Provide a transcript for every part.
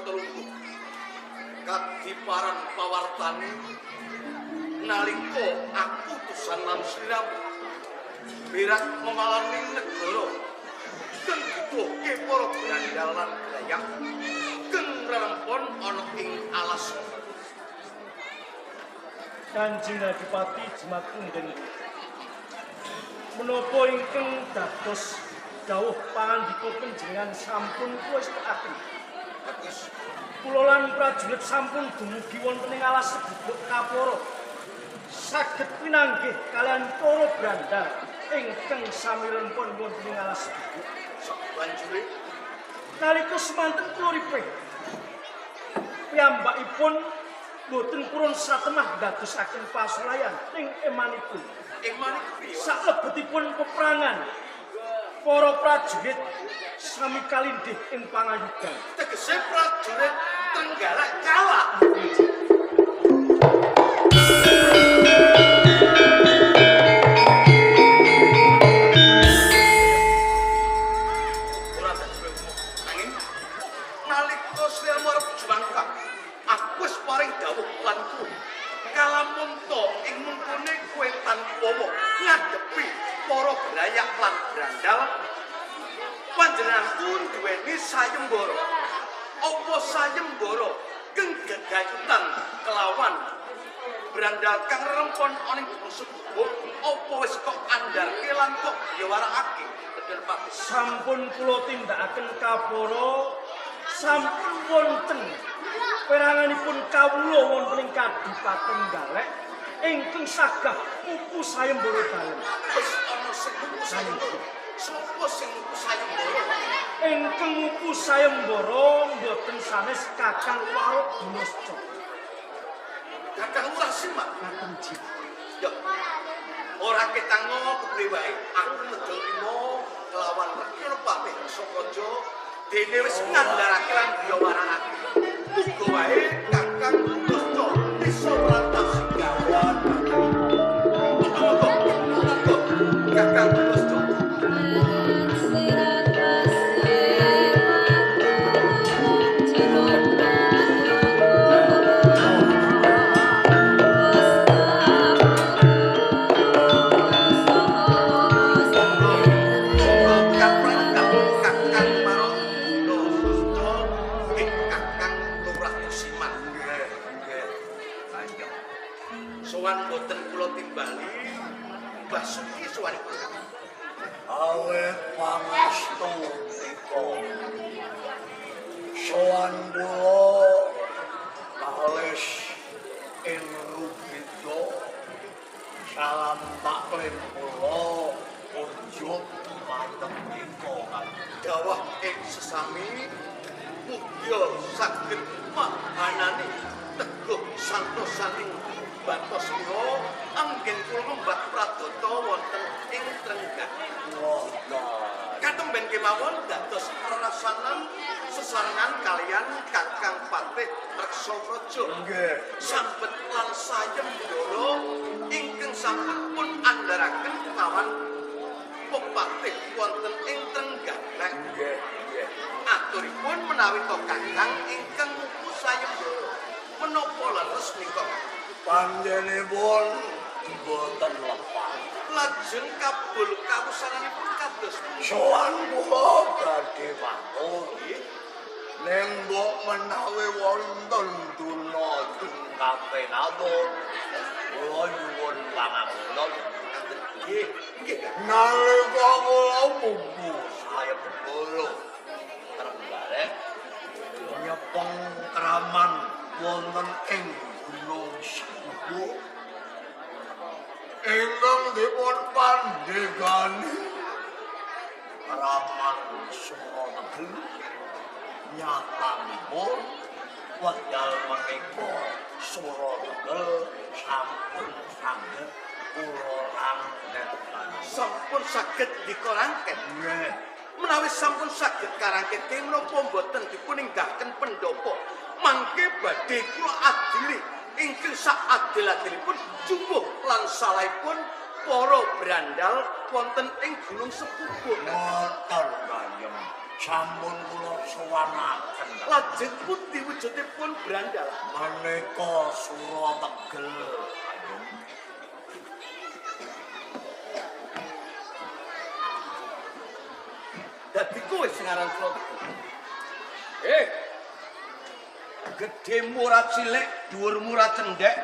telungkup. Kadiparan pawartane nalika aku utusan lan sliramu berak memalani negara keng diduhke para brandal lan grayak keng rerempon ana ing alas. Kanjeng Adipati Jimat Punden, menapa ingkang dados dawuh pangandika panjenengan sampun kula estakaken. Bagus. Kula lan prajurit sampun dumugi wonten ing alas Sebubuk Kapara. Saged pinanggih kalian para brandal ingkang sami rempon wonten ing alas Sebubuk. Sak banjure nalika semanten kula ripih piyambakipun boten purun satemah ndadosaken pasulayan ing emanipun. Emane kepriye? Saklebetipun peperangan para prajurit sami kalindih ing pangayudan. Tegese prajurit Trenggalek kalah. Ora dadi umum. Nanging nalika sliramu arep juwangkah, aku wis paring dawuh lan kuwi. Kalamunta ing mengkone kowe tanpa ngadepi para brayak lan brandal, panjenenganku duweni sayembara. Apa sayembara keng gegayutan kelawan brandal kang rempon ana ing Gunung Sebubuk, apa wis kok andharke lan kok yawarakake Kendel Patih? Sampun kula tindakaken kapara, sampun wonten peranganipun kawula wonten ing Kadipaten Galek ingkang sagah pupu sayembara dalem. Wis ana sing mupu sayembara. Sapa sing mupu sayembara? Ingkang mupu sayembara mboten sanes Kakang Warok Dunasca. Kakang Lurah Siman. Ngaten ji. Ya. Ora ketango kepriye wae. Aku medhol limo kelawan Rekyana Patih Sapraja dene wis ngandharake lan biyawarakake. Muga wae Kakang Dunasca bisa ngrantasi gawan. Muga-muga, muga Kakang Dunasca. Monggo kaprangkat Kakang Marok Dunasca nggih Kakang Lurah Siman. Nggih, nggih. Kanjeng. Sowan boten kula timbali Basuki sowanipun. Awit pangestu nika. Sowan kula kalis ing Rubida. Salam taklim kula kunjuk dumateng nika Kanjeng. Dawah ing sesami mugia saged mahanani teguh santosaning batos kula anggen kula ngembat pradata wonten ing Trenggalek. Ngoten. Katemben kemawon dados rerasanan sesarengan kalian Kakang Patih Reksa Praja. Nggih. Sambet lan sayembara ingkang sampun pun andharaken kelawan pepatih wonten ing Trenggalek. Nggih, nggih. Aturipun menawi to Kakang ingkang mupu sayembara menapa leres nika? Panjenenganipun mboten lepas. Lajeng kabul kawusananipun kados pundi? Sowan kula badhe matur. Nggih. Ning mbok menawi wonten durna tungkapenatur, kula nyuwun pangapunten. Nggih, nggih. Nalika kula mumbu sayembara Trenggalek nyepeng kraman wonten ing Gunung Sebubuk ingkang dipun pandhegani Kraman Suranegel nyatanipun wekdal menika Suranegel sampun saged kula rangket. Sampun saged dikorangken. Nggih. Menawi sampun saged karangket menapa mboten dipuninggahaken pendopo mangke badhe kula adili ingkang saadil-adilipun jumbuh lan salahipun para brandal wonten ing Gunung Sebubuk. Ngoten Kanjeng. Sampun kula sowanaken. Lajeng pundi wujudipun Brandal? Menika Sura Tegel. Dadi kowe sing aran Sura Tegel. Gedhemu ora cilik, dhuwurmu ora cendhek.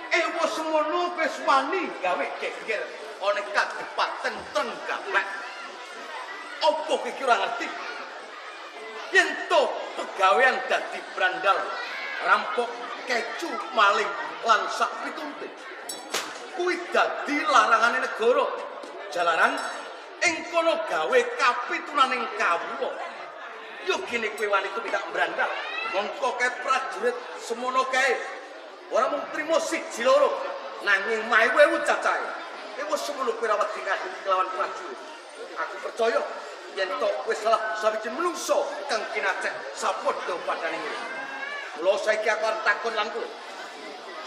Ewa semono wis wani gawe geger ana kadipaten Trenggalek. Apa kowe iki ora ngerti? Yen to pegawean dadi brandal, rampok, kecu, maling lan sak pitunte. Kuwi dadi larangane negara. Jalaran ing kono gawe kapitunaning kawula. Yo gene kowe wani tumindak brandal. Mongko kae prajurit semono kae ora mung trimo siji loro nanging maewu cacahe. Wis semono kowe ora wedi ngadepi kelawan prajurit. Aku percaya yen to kowe salah sawiji menungso kang kinacek sapadha padane ngene. Mula saiki aku arep takon lan kowe.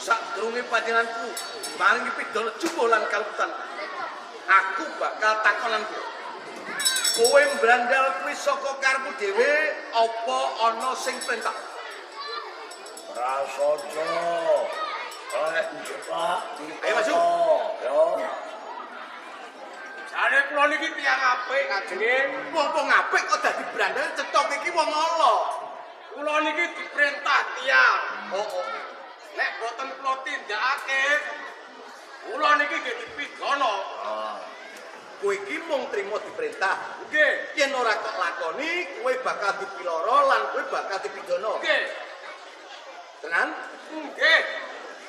Sadurunge panjenenganku maringi pidana jumbo lan kaluputan, aku bakal takon lan kowe. Kowe mbrandal kuwi saka karepmu dhewe apa ana sing perintah? Prasaja. Lek njepak. Ayo maju. Yo. Jane kula niki tiyang apik kajenge. Wong-wong apik kok dadi brandal cetok iki wong ala. Kula niki diperintah tiyang. Oh, oh. Nek boten kula tindakake, kula niki nggih dipidana. Kowe iki mung trimo diperintah. Nggih. Yen ora kok lakoni, kowe bakal dipiloro lan kowe bakal dipidana. Nggih. Tenan? Nggih.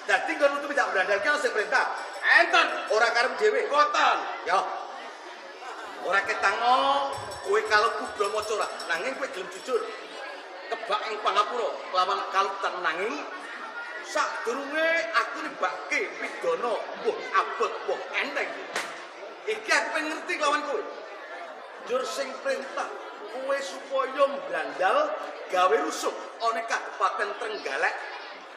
Dadi nggon tumindak brandal ki ana sing perintah. Enten. Ora karep dhewe. Boten. Ya. Ora ketango kowe kalebu Brahmacora, nanging kowe gelem jujur. Kebak ing pangapura kelawan kaluputan nanging sadurunge aku nibake pidana mbuh abot mbuh enteng. Iki aku pengen ngerti kelawan kowe. Njur sing perintah kowe supaya mbrandal gawe rusuh ana Kabupaten Trenggalek.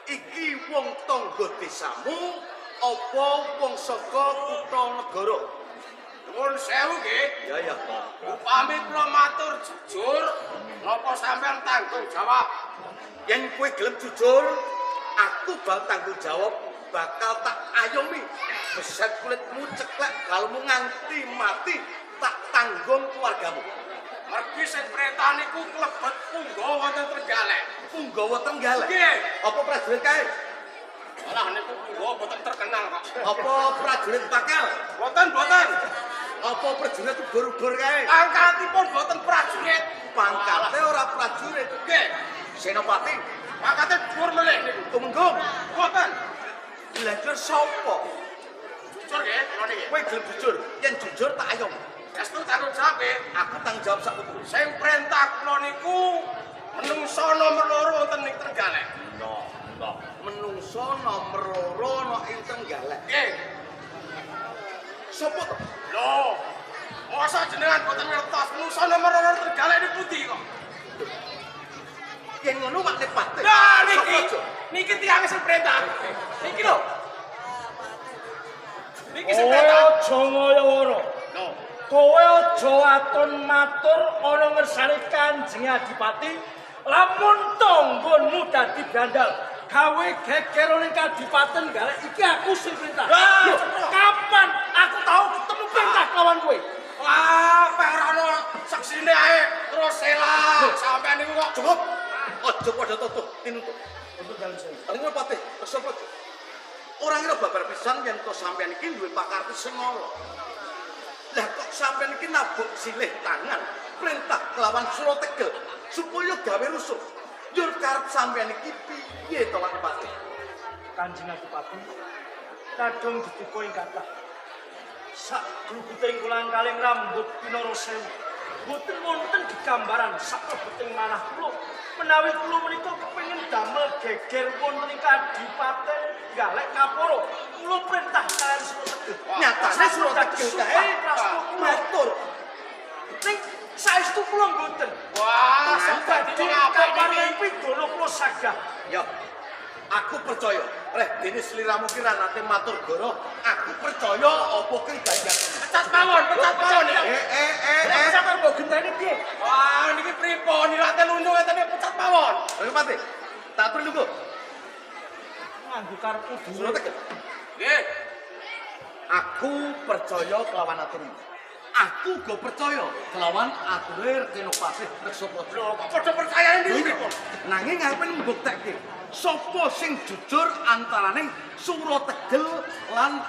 Iki wong tangga desamu apa wong saka kutha negara? Nuwun sewu nggih. Ya ya. Upami kula matur jujur, napa sampean tanggung jawab? Yen kowe gelem jujur, aku bakal tanggung jawab, bakal tak ayomi. Beset kulitmu ceklek kalmu nganti mati, tak tanggung keluargamu. Mergi sing perintah niku klebet punggawa wonten Trenggalek. Punggawa Trenggalek. Nggih. Apa prajurit kae? Alah niku punggawa boten terkenal kok. Apa prajurit pakal? Boten, boten. Apa prajurit ubur-ubur kae? Pangkatipun boten prajurit. Pangkate ora prajurit. Nggih. Senopati, Pangkate dhuwur melih niku. tumenggung. Boten. Lha jur sapa? Jujur nggih, kula niki. Kowe gelem jujur, yen jujur tak ayom. Estu tanggung jawab nggih. Aku tanggung jawab sak putu. Sing perintah kula niku menungso nomor loro wonten ing Trenggalek. No, no. Menungso nomor loro ana ing Trenggalek. Nggih. Sopo to? Lho, masa jenengan boten ngertos menungso nomor loro Trenggalek niku pundi kok? Yen ngono makne pate. Lah niki, niki tiyang sing perintah. Niki lho. Niki sing perintah. Aja ngaya-wara. Lho, Kowe aja waton matur ana ngersane Kanjeng Adipati lamun tanggonmu dadi brandal gawe geger ning Kadipaten Galek iki aku sing perintah. Lah, Lho, kapan aku tau ketemu perintah kelawan kowe? wah, peh ora ono saksine ae terus selak. Sampeyan niku kok Cukup. Aja padha tutuh tinutup. Untuk dalem sewu. Paling pate, reksa praja. Ora ngira babar pisan yen to sampeyan iki duwe pakarti sing ala. Lah kok sampeyan iki nabuk silih tangan perintah kelawan Sura Tegel supaya gawe rusuh. Njur karep sampeyan iki piye to Wak Patih? Kanjeng Adipati kadung diduka ing kathah. Sak gluguting kolang kaling rambut pinara sewu. Boten wonten gegambaran sak lebeting manah kula menawi kula menika kepengin damel geger wonten ing Kadipaten Galek Kaporo. Kula perintah kalian Sura Tegel. Nyatane Sura Tegel kae matur. Ning saestu kula mboten. Wah, sampeyan Badhe dadi apik kaparing niki. pidana kula sagah. Ya. Aku percaya. Reh, dene sliramu ki ra nate matur goro. Aku percaya apa ki ganjar. Pecat mawon, pecat mawon. Eh eh eh eh. Sampeyan mbok genteni piye? Wah, niki pripun? Nirate lunyu ngeten pecat mawon. Rekepati. Tak atur lungguh. Nganggo karepku dhewe. Surat tegel. Nggih. Aku percaya kelawan aturmu. Aku uga percaya kelawan ature Renopati Reksa Praja. Lho, kok padha percaya niki pripun? Nanging arepe mbuktekke sapa sing jujur antaraning Surategel lan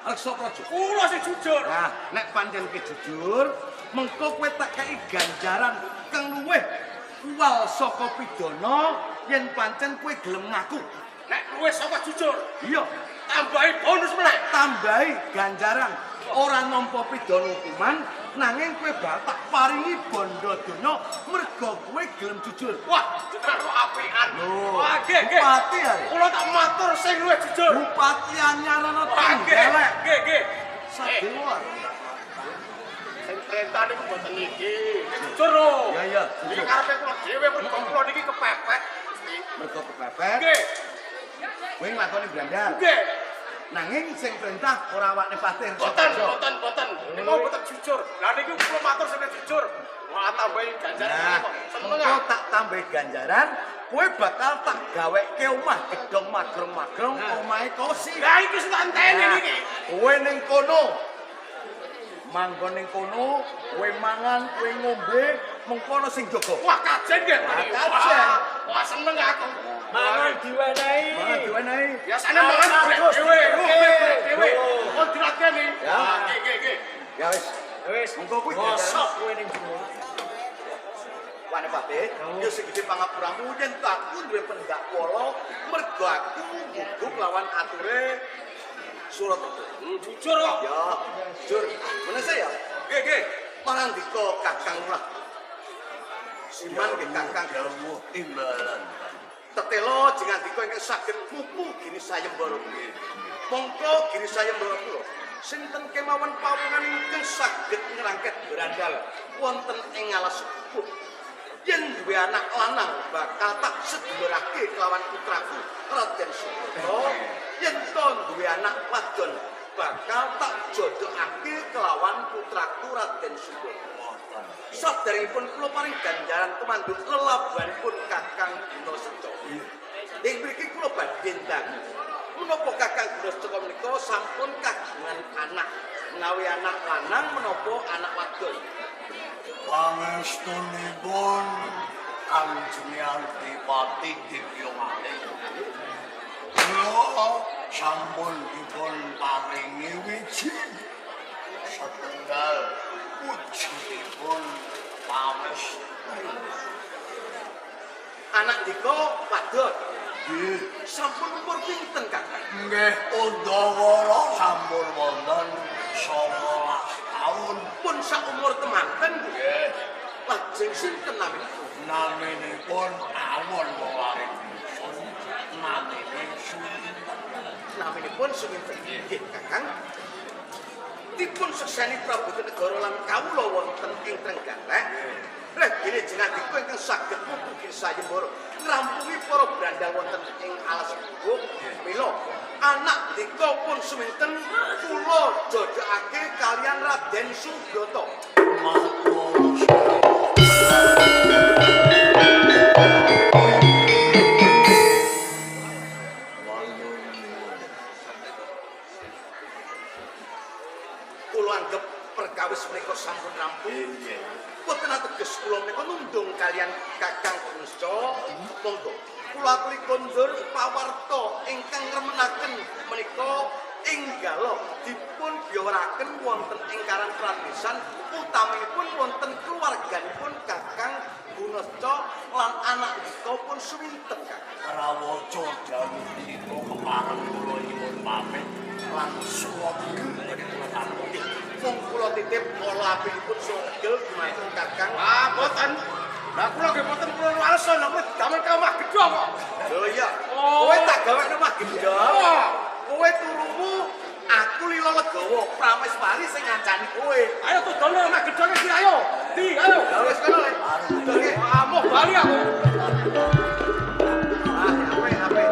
Reksa Praja. Kula sing jujur. Nah, nek pancen ki jujur, mengko kowe tak kei ganjaran kang luwih kuwal saka pidana yen pancen kowe gelem ngaku. Nek luwih saka jujur, Iya, tambahi bonus meneh. Tambahi ganjaran ora nampa pidana hukuman nanging kowe bakal tak paringi bondo donya mergo kowe gelem jujur. Wah, jenengan kok apian. Lho, Wah, nggih, nggih. Bupati ya. Kula tak matur sing luwih jujur. Bupati anyarana Wah, nggih, Trenggalek. nggih, nggih. Sadewa. Sing perintah niku mboten niki. Niki jujur lho. Ya, iya, Niki jujur. karepe kula dhewe mergo kula niki kepepet. Gusti. Mergo kepepet, Nggih, kowe nglakoni brandal. nggih. Nanging sing perintah ora awakne Patih Reksa Mboten, Praja. mboten, mboten. Niku mboten jujur. Lah niki kula matur sing jujur. Wah, tambahi ganjaran Nah, kok. Seneng mengko ah. tak tambahi ganjaran, kowe bakal tak gaweke omah gedhong magrong-magrong omahe kosi. Lah iki sing tak enteni Nah, niki. kowe ning kono. Manggon ning kono, kowe mangan, kowe ngombe, mengko ana sing jaga. Wah, kajen nggih. Nah, kajen. Wah, wah, seneng aku. Mangan diwenehi. Mangan diwenehi. Biasane mangan Agus, golek dhewe, oke. golek dhewe. Kon dilatihne. Ya. Wah, nggih, nggih, nggih. Ya wis. Wis, Mengko kuwi gosok kowe ning jero. Wane Patih, ya sing gedhe pangapuramu yen aku duwe pendak wala mergo aku guguk lawan ature Surategel. Jujur kok. Ya, jujur. Meneh ya? Nggih, nggih. Marandika Kakang Lurah. Siman nggih Kakang Dawuh timbalan. Tetela jengandika ingkang saged mupu gini sayembara kula. Mongko gini sayembara kula sinten kemawon pawongan ingkang saged ngrangket brandal wonten ing alas kukuh. Yen duwe anak lanang bakal tak sedulurake kelawan putraku Raden Subrata. Yen to duwe anak wadon bakal tak jodhokake kelawan putraku Raden Subrata. Saderengipun kula paring ganjaran tumanduk lelabuhanipun Kakang Gunaseca. Ing mriki kula badhe ndang. Menapa Kakang Gunaseca menika sampun kagungan anak, menawi anak lanang menapa anak wadon? Pangestunipun Kanjeng Adipati Dibyomali. Kula sampun dipun paringi wiji setunggal wujudipun pamestri. Anak dika wadon. Nggih, Sampun umur pinten Kakang? nggih Undawara sampun wonten 19 taun. Pun saumur temanten. Lajeng sinten naminipun? Naminipun awon wewaring dusun, namine Suminten. Naminipun Suminten. Nggih, Kakang. Dipun sekseni Prabu Negara lan kawula wonten ing Trenggalek. Leh dene jengandika ingkang saged mupu sayembara ngrampungi para brandal wonten ing alas Kukuh. Mila anak dika pun Suminten kula jodhokake kalian Raden Subrata. Matur. Kula anggep perkawis menika sampun rampung. Boten ateges kula menika nundung kalian Kakang Gunaseca. Monggo kula aturi kondur pawarta ingkang ngremenaken menika inggala dipun biyowaraken wonten ing Karang Prandesan utaminipun wonten keluarganipun Kakang Gunaseca lan anak dika pun Suminten Kakang. Prawaca dawuh menika kepareng kula nyuwun pamit lan suwegel kula pamit. Mung kula titip kala apikipun Surategel dumateng Kakang. Wah, mboten. Lah kula nggih mboten kula walesan lha damel ka omah gedhong kok. Lho iya. Oh. Kowe tak gawekno omah gedhong. Wah. Kowe turumu aku lila legawa prameswari sing ngancani kowe. Ayo tudono omah gedhonge iki ayo. Di, ayo. Ya wis kono le. Tudone. Wah, moh bali aku. Ah, apik apik.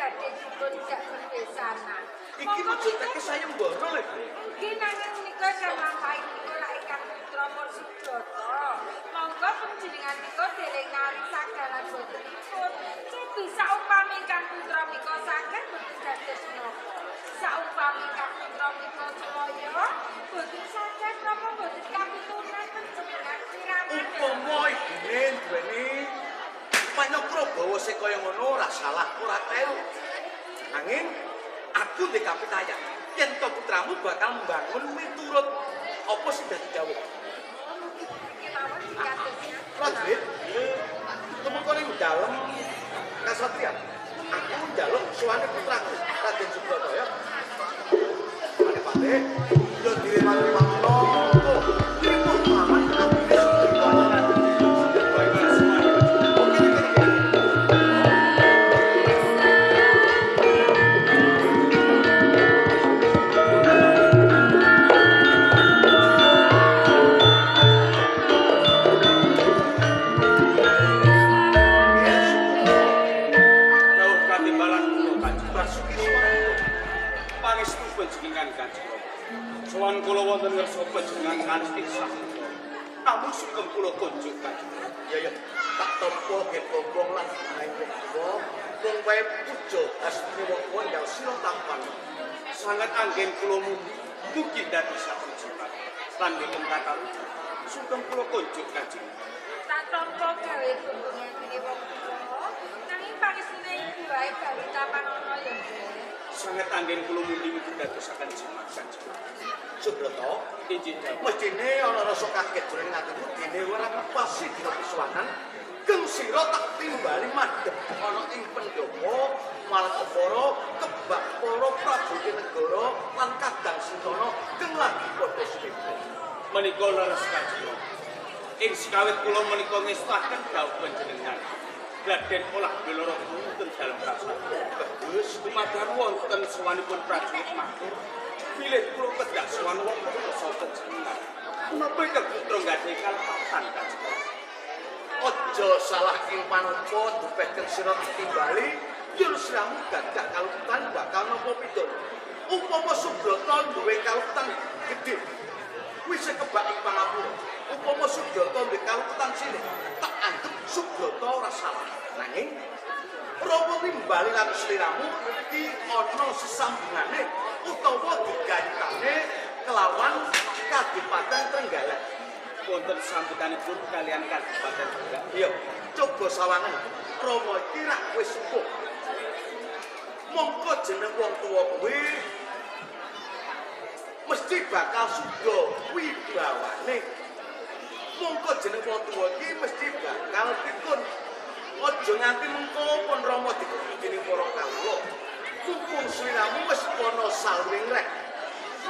badhe dipun jak bebesanan. Iki mujudake sayembara lho. Nggih nanging menika ingkang lampahi menika lak ingkang putra pun Subrata. Monggo panjenengan menika dereng nari sagalan botenipun. Cobi saupami ingkang putra menika saged boten dados menapa. Saumpami ingkang putra menika celaya boten saged napa boten kapitunan panjenengan siraman. Upama ibune duweni panyokra bawa sing kaya ngono ora salah, ora kleru. Nanging aku ndek kapitayan yen to putramu bakal mbangun miturut apa sing dadi dawuh. Prajurit, tumeka ning dalem kasatriyan. Aku njaluk sowane putraku, Raden Subrata ya. Pate-pate, yo direwan-rewanana. Trimo paman abdi Subrata. Oke, oke, oke. Dawuh katimbalan kula Kanjeng. Basuki suara. Pangestu panjenengan Kanjeng Rama. Sowan kula wonten ngarsa panjenengan sanes ikhlas. Namung sugeng kula kunjuk Kanjeng. Ya ya, tak tampa ge bombong lan maing wong tuwa, mung wae puja hastine wong tuwa enggal sira tampan. Sangat anggen kula mundi mugi dadosaken jimat. Lan boten kathah sugeng kula kunjuk Kanjeng. Tak tampa gawe bombongan wong tuwa, nanging pangestune ibu wae gawe tapanana ya nggih. Sangat anggen kula mundi mugi dadosaken jimat Kanjeng. Subrata, Injih dawuh. mestine ana rasa kaget jroning atimu dene ora ngepasi dina pisuwanan. Geng sira tak timbali madhep ana ing pendopo Malakapara kebak para Prabu Negara lan Kadang Sentana geng lagi padha sumedha. Menika leres Kanjeng Rama. Ing sikawit kula menika ngestaken dawuh panjenengan. Gladen olah beloro wonten dalem prasana. Bagus. Dumadar wonten sowanipun prajurit matur, bilih kula kedah sowan wonten kersa panjenengan. Menapa ingkang putra gadhahi kalepatan Kanjeng Rama? Aja salah ing panapa dupeh keng sira timbali yen sliramu gadah kaluputan bakal nampa pidana. Upama Subrata duwe kaluputan gedhe kuwi sing kebak ing pangapura. Upama Subrata duwe kaluputan cilik, tak anggep Subrata ora salah. Nanging Rama nimbali lan sliramu iki ana sesambungane utawa gegayutane kelawan Kadipaten Trenggalek. Wonten sambutanipun kalian Kadipaten Trenggalek. Iya, coba sawangan. Rama iki rak wis sepuh. Mongko jeneng wong tuwa kuwi mesti bakal suda wibawane. Mongko jeneng wong tuwa iki mesti bakal pikun. Aja nganti mengko pun Rama dikudu dening para kawula. Mumpung sliramu wis ana salwing rek.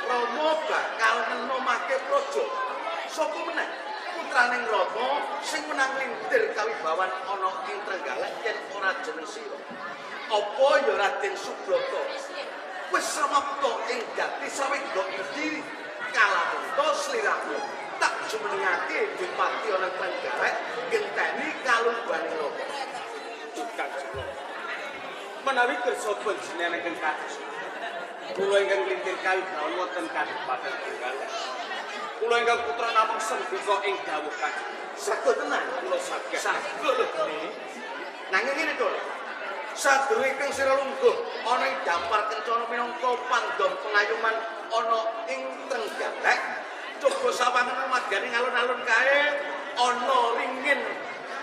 Rama bakal ngenomake praja. Sapa meneh? Putraning Rama sing menang lintir kawibawan ana ing Trenggalek yen ora jeneng sira. Apa ya Raden Subrata? Wis samapta ing dadi sawega iki kalamunta sliramu tak jumenengake dipati ana Trenggalek ngenteni kalungguhane Rama. Kanjeng Rama. Menawi kersa panjenengan ingkang kados kula ingkang lintir kawibawan wonten Kadipaten Trenggalek. Kula ingkang putra namung sendika ing dawuh Kanjeng. Saged tenan. Kula saged. Saged lho dene. Nanging ngene to. Sadurunge kang sira lungguh ana ing dampar kencana minangka pandom pengayuman ana ing Trenggalek, coba sawangan madyaning alun-alun kae ana ringin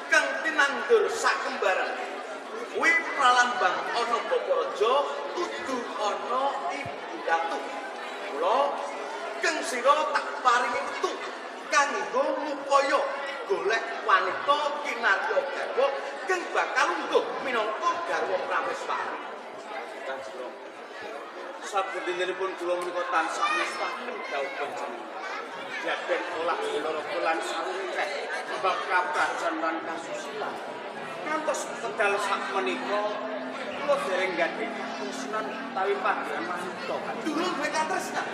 kang tinandur sakembaran. Kuwi pralambang ana Bapa Raja kudu ana Ibu Ratu. Mula kang sira tak paringi metu kanggo ngupaya golek wanita kinarya garwa kang bakal lungguh minangka garwa prameswari. Kanjeng Rama. Sabendinipun kula menika tansah ngestaken dawuh panjenengan. Jaden olah beloro lan sawungkeh bab kaprajan lan kasusilan. Kantos wekdal sak menika kula dereng gadhahi katresnan utawi panggilan wanita. Durung duwe katresnan.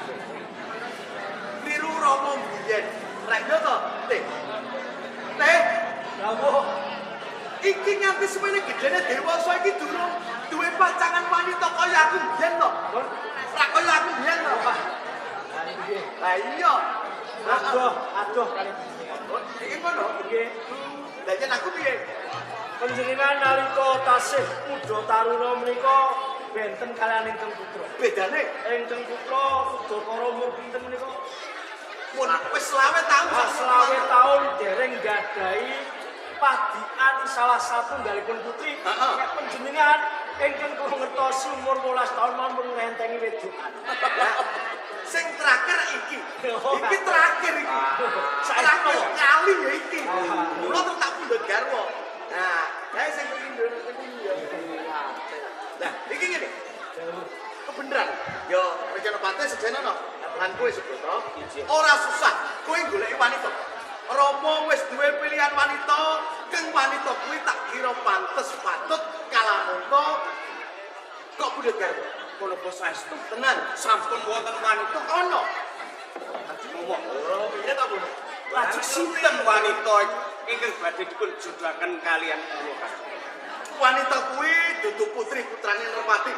Niru Rama mbiyen. Rek yo to, Teh. Teh, Rawuh iki nganti semene gedene dewasa iki durung Duwe pacangan wanita kaya aku biyen to. Ora kaya aku biyen to. Lah nggih. Lah iya. Aduh, aduh kali panjenengan. Oh, iki ngono. Nggih. Lah yen aku piye? Panjenengan nalika tasih muda taruna menika benten kalian ingkang putra. Bedane Ingkang putra udakara umur pinten menika? pun wis 25 taun. Selawe taun dereng gadahi padian salah satu nggalipun putri. Heeh. Nek panjenengan ingkang kula ngertosi umur 18 taun mawon ngrentengi wedokan. Sing terakhir iki. Iki terakhir iki. Saiki Terakhir napa? kali ya iki. Kula terus tak pundhut garwa. Nah, kae sing pindho sing ya. Nah, iki ngene. Kebeneran. Yo rencana pantai sejene no. Lan kowe Subrata, ora susah kowe goleki wanita. Rama wis duwe pilihan wanita, keng wanita kuwi tak kira pantes patut kalamunta kok pundhut garwa. Punapa saestu Tenan, sampun wonten wanita ana. ngomong. Oh, piye ta, Bu? Lajeng sinten wanita ingkang badhe dipun jodohaken kalian kula Kanjeng? Wanita kuwi dudu putri putrane Nerpati.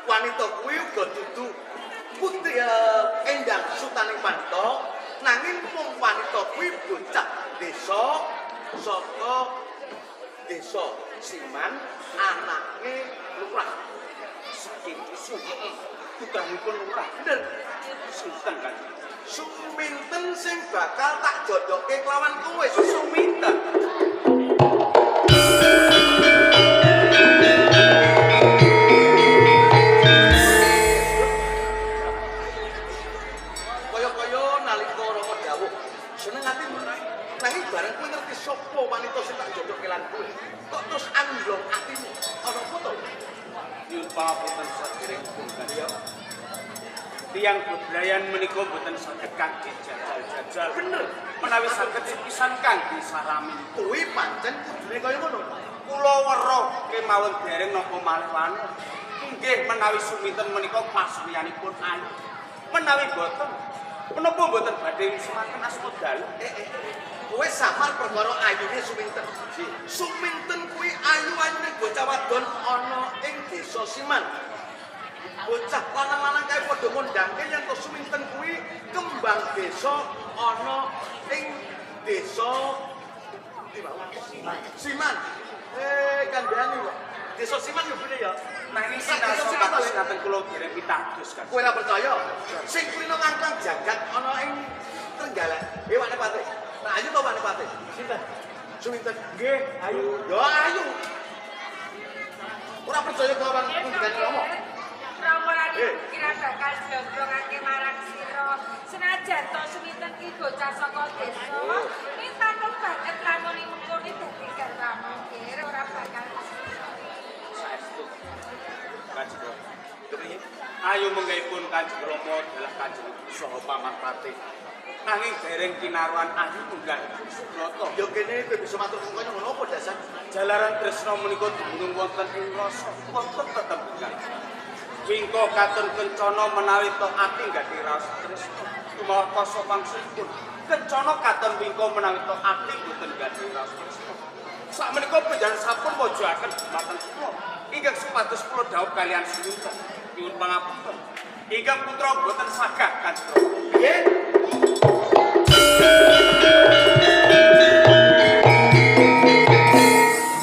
Wanita kuwi uga dudu putri Endang Sutaning Pandita, nanging mung wanita kuwi bocah desa saka desa Siman anake lurah. Saking dusun. Putranipun lurah. Bener. Sinten Kanjeng? Suminten sing bakal tak jodohke kelawan kowe. Suminten. Kaya-kaya nalika Rama dawuh, seneng atimu. Nanging bareng kowe ngerti sapa wanita sing tak jodohke lan kowe, kok terus anglong atimu. Ana apa to? Nyuwun pangapunten saderengipun Kanjeng. Tiyang bebrayan menika mboten saged kangge jajal-jajal. Bener. Menawi saged sepisan kangge sarami. Kuwi pancen kudune kaya ngono. Kula weruh kemawon dereng napa malih wanita. Nggih menawi Suminten menika pasuryanipun ayu. Menawi boten, menapa mboten badhe semanten asma dalem? Kowe samar perkara ayune Suminten. Suminten kuwi ayu-ayune bocah wadon ana ing desa Siman. Bocah lanang-lanang kae padha ngundangke yen to Suminten kuwi kembang desa ana ing desa Siman. Kandhane kok. Desa Siman yo bune ya. Nanging Sak sinaosa desa Siman to, kados Le? ngaten kula dereng pitados Kanjeng. Kowe ora percaya? Sing kulino ngangkang jagat ana ing Trenggalek. Wanepati. Nah, ayu to Wanepati? Sinten? Suminten. Nggih, ayo. Yo ayu. Ora percaya kelawan ngendikane Rama. Rama lan ibu kira bakal jlombrongake marang sira. Senajan to Suminten ki bocah saka desa, ning tanpa banget lamun mengkone dadi garwamu, Gir, ora bakal Saestu. Kanjeng Rama. Kepriye? Ayo menggahipun Kanjeng Rama dalah Kanjeng Ibu saha Paman Patih. Nanging dereng kinaruan ayu munggahipun Subrata. Yo kene kowe bisa matur kaya ngono apa dasar? Jalaran tresna menika dumunung wonten ing rasa wonten tetembungan. Wingko katon kencana menawi to ati gadhi raos tresna. Tumawah kasa wangsulipun. Kencana katon wingko menawi to ati boten gadhi raos tresna. Sakmenika panjenengan sampun mojoaken dumateng kula ingkang supados kula dhawuh kalian Suminten. Nyuwun pangapunten. Ingkang putra boten sagah Kanjeng Rama. Nggih.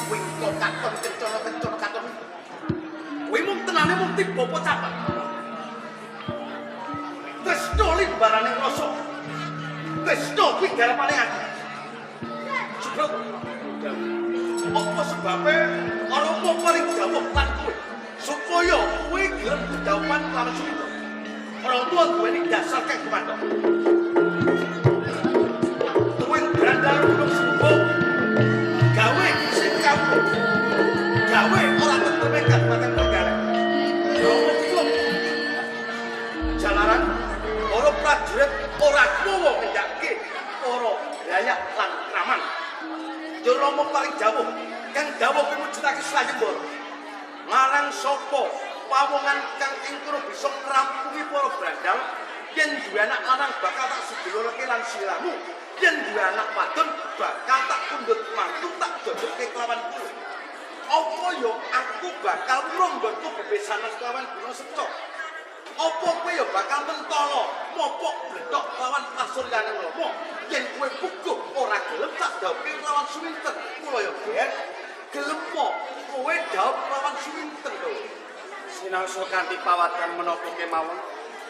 Wingko katon kencana kencana katon. Kuwi mung tenane mung tiba apa cabang. Tresna limbarane rasa. Tresna kuwi garapane aku. Subrata. Apa sebabe Rama paling dawuh lan kowe supaya kowe gelem dedhawuhan kelawan Suminten. Rama duweni dasar kang kemandha. Tuwin brandal gunung Sumbo gawe sing kawula. Gawe ora tentreme kabupaten Trenggalek. Rama bingung. Jalaran para prajurit ora kuwa ngendhake para dayak lan kraman. Ya Rama paling jauh kang dawuh kuwi mujudake sayembara. Marang sapa pawongan kang ing kono bisa ngrampungi para brandal yen duwe anak lanang bakal tak sedulurke lan siramu, yen duwe anak wadon bakal tak pundhut mantu tak jodohke kelawan kowe. Apa ya aku bakal wurung nggonku bebesanan kelawan Guna Seco? Apa kowe ya bakal mentolo mopok bledhok lawan pasuryane Rama? Yen kowe puguh ora gelem tak dhaupe lawan Suminten. Kula ya ger gelem po kowe dhaup lawan Suminten lho. Sinaosa kanthi pawadan menapa kemawon,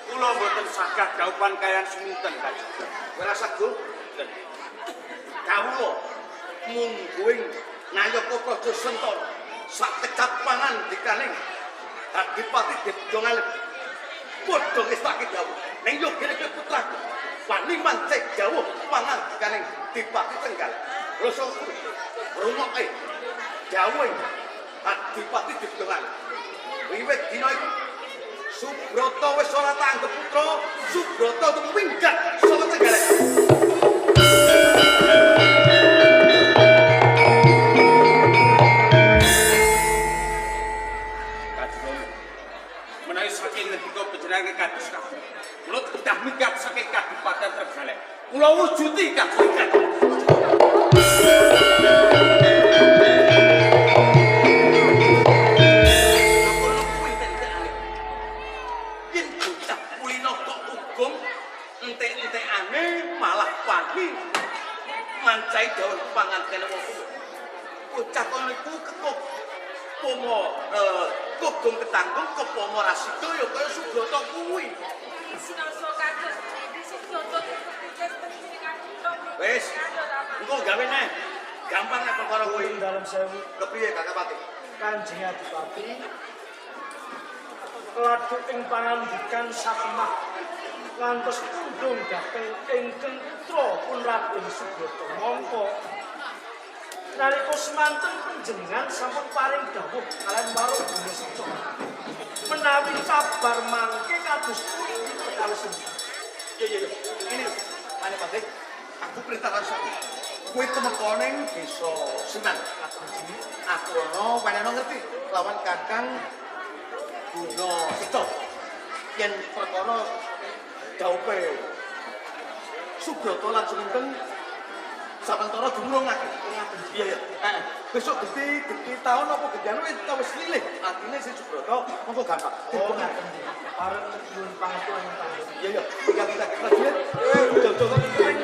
kula mboten saged dhaupan kaliyan Suminten, Kanjeng. Kowe ora saguh? Kawula mungguing nayaka Praja Sentana sak kecap pangandikaning Adipati Dipyo Ngalih. Padha ngestake dawuh ning yo kene kowe putraku wani mancik dawuh pangandikaning Dipati Trenggalek. Rasa rungokke dawuhe Adipati Dipyo Ngalih. Wiwit dina iku Subrata wis ora tak anggep putra, Subrata tuminggat saka Trenggalek. Menawi saking ngendika panjenengan kados kabeh, kula kedah minggat saking Kabupaten Trenggalek. Kula wujudi kabupaten. Kono kuwi entek-entekane. Yen bocah kulino kok ugung entek-entekane malah wani mancai dawuh pangantene wong tuwa. Bocah kono iku kekok pomo kogong ketanggung kepomo rasida ya kaya Subrata kuwi. Sinaosa kados pundi Subrata dipun panjenengan putra. Wis, engko gawe neh. Gampang nek perkara kuwi. Ing dalem sewu Kepiye Kakak Pati? Kanjeng Adipati laduk ing pangandikan sakemah ngantos pundung dhateng ingkang putra pun Raden Subrata mongko nalika semanten panjenengan sampun paring dawuh kaliyan Warung Guna Seco menawi kabar mangke kados pundi perkawis. Iya iya iya. Ini Pane Pati, aku perintah langsung. Kowe tumeka ning desa Siman. Aku ana weneno ngerti lawan Kakang Guna Seco. Yen perkara daupe Subrata lan Suminten sawentara dimurungake. Iya iya. Heeh. Besok genti taun apa genti anu wis lilih. Atine si Subrata mongko gampang. Oh ngaten nggih. Pareng nyuwun pangapunten ing panjenengan. Iya iya. Tinggal kita prajurit. Jojo kok penting.